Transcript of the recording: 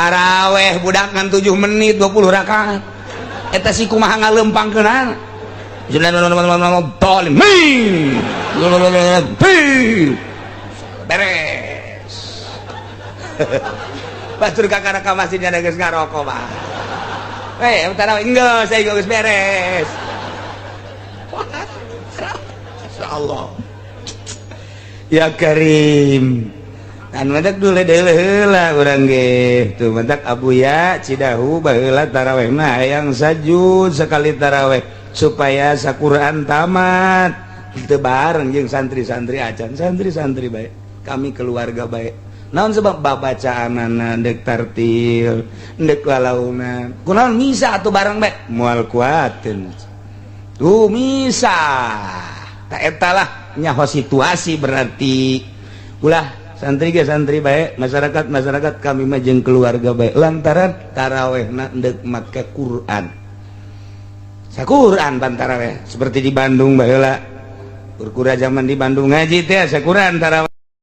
Taraweh budak ngan 7 menit 20 rakaat. Eta si kumaha ngalempangkeunana? Min. Beres. Batur kakara ka masjid ada geus ngarokok mah. Eh, taraweh geus, saya geus beres. Insyaallah. Ya Karim. Dan mantak dulu heula urang ge. Tuh mantak Abuya Cidahu baheula taraweh mah hayang sajud sekali taraweh supaya saquran tamat. Teu bareng jeung santri-santri acan, santri-santri bae. Kami keluarga bae. Naon sebab babacaanana deuk tartil, deuk lalaunan. Kunaon misa atuh bareng bae? Moal kuateun. Tuh misa. Tak eta lah nyaho situasi berarti. Ulah santri ge santri bae, masyarakat masyarakat, kami mah jeung keluarga bae lantaran tarawehna deuk make Quran. Saquran pan taraweh seperti di Bandung baheula. Kurkura zaman di Bandung ngaji teh saquran taraweh.